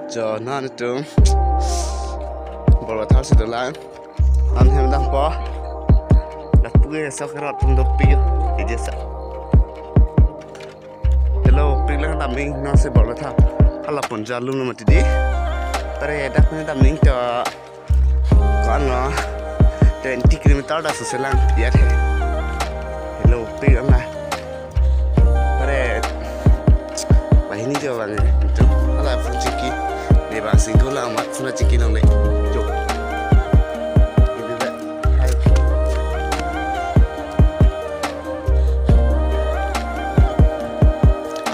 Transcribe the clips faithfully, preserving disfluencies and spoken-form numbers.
Jo, non itum Borlangtha si dolang. Non hem dampo. Lapu ke sok rot tum dopik. Ejesa. Hello, pik lang damning non si Borlangtha. Hala pon jalum lo mati di. Tare dak ne damning to. Ko-an lo, twenty kilometer dak suselang piat he. Hello, pik lang na. Tare, banghini jo bang, eh, itu. Hala pun chiki. Dei bang singko lang mat suna chiki nong le. Jo. Ini dah. Hai.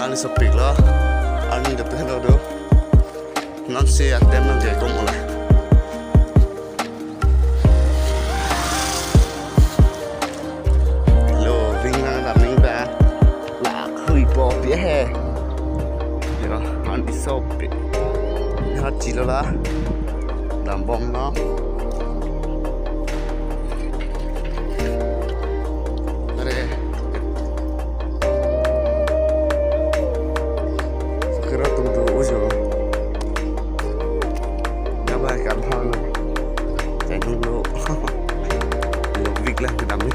Ani sopik lo. Ani dopik lo do. Non si atem nang je kom ola. Lo, ving nang damning ba. La khui po pi he. Yo, ani sopik. Hat chilo la. Dambom no. Are. Sukiro tum tu ujo. Kabai kam phang lo. Sai nung lo. Lo vik lah kedam ni.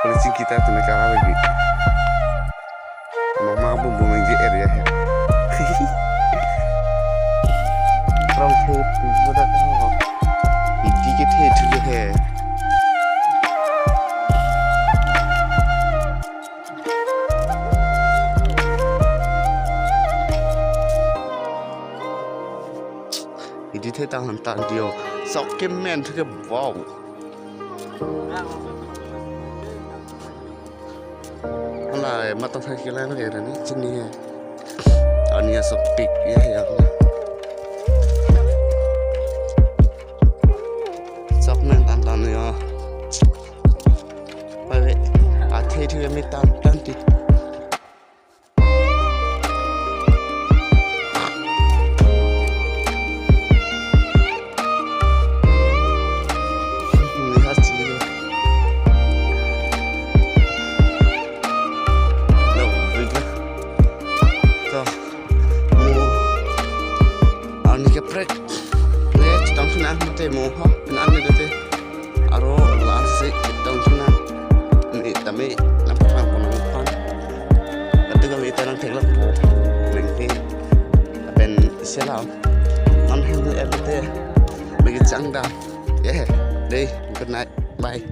Polisi kita tu negara lagi. Mama bum bum yang J R ya. From Facebook dak ho. Iti ke the thu he. Iti the ta han tan dio. Sok ke men thu ke wow. Hala, eh, motorcycle lang le rani chini he. Ani asopik ya ya. Sok men tan tan ya. Pai ve. Athe thu me tan tan ti. Arni kaprek le chetong sunang mate mo ho, nang ni dote. Aro la-an si chetong sunang. Ni tame nang pernah pernah pan. Kati kami tanang theklong po. Lengke. Apen selam. Non hem ni erte. Bagi changda. Yeah. Dei, good night. Bye.